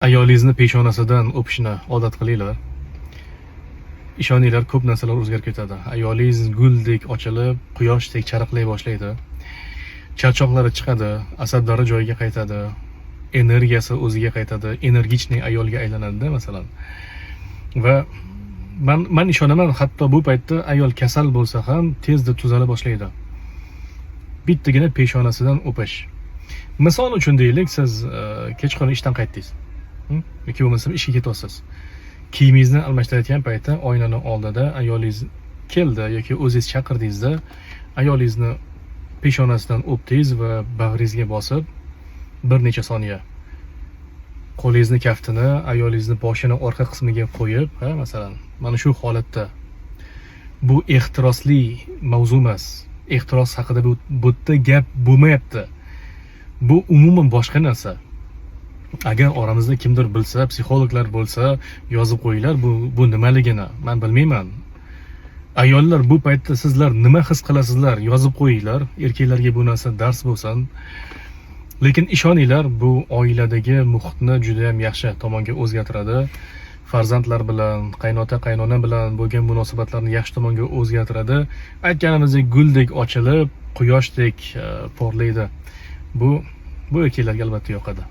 Ayolingizni peshonasidan o'pishni odat qilinglar. Ishoninglar, ko'p narsalar o'zgarib ketadi. Ayolingiz guldek ochilib, quyoshdek charaqlay boshlaydi. Charchoqlari chiqadi, asablari joyiga qaytadi, energiyasi o'ziga qaytadi, энергичный ayolga aylanadi-da, masalan. Va man ishonaman, hatto bu paytda ayol kasal bo'lsa ham tezda tuzala boshlaydi. Bittagina peshonasidan o'pish. Misol uchun deylik, siz kechqurun ishdan qaytdingiz. Yoki bo'lmasam ishga ketyapsiz. Kiyimingizni almashtirayotgan paytda oynani oldida ayolingiz keldi yoki o'zingiz chaqirdingizda, ayolingizni peshonasidan o'pdingiz va bag'ringizga bosib bir necha soniya qo'lingizni kaftini ayolingizni boshini orqa qismiga qo'yib, ha, masalan, mana shu holatda. Bu ehtirosli mavzu emas. Ehtiros haqida bu yerda gap bo'lmayapti. Bu umuman boshqa narsa. Agar oramizda kimdir bilsa, psixologlar bo'lsa, yozib qo'yinglar bu nimaligini. Men bilmayman. Ayollar, bu paytda sizlar nima his qilasizlar, yozib qo'yinglar. Erkaklarga bu narsa dars bo'lsin. Lekin ishoninglar, bu oiladagi muhitni juda ham yaxshi tomonga o'zgartiradi. Farzandlar bilan, qaynota, qaynona bilan bo'lgan munosabatlarni yaxshi tomonga o'zgartiradi. Aytganimizdek, guldek ochilib, quyoshdek porlaydi. Bu erkaklarga albatta yoqadi.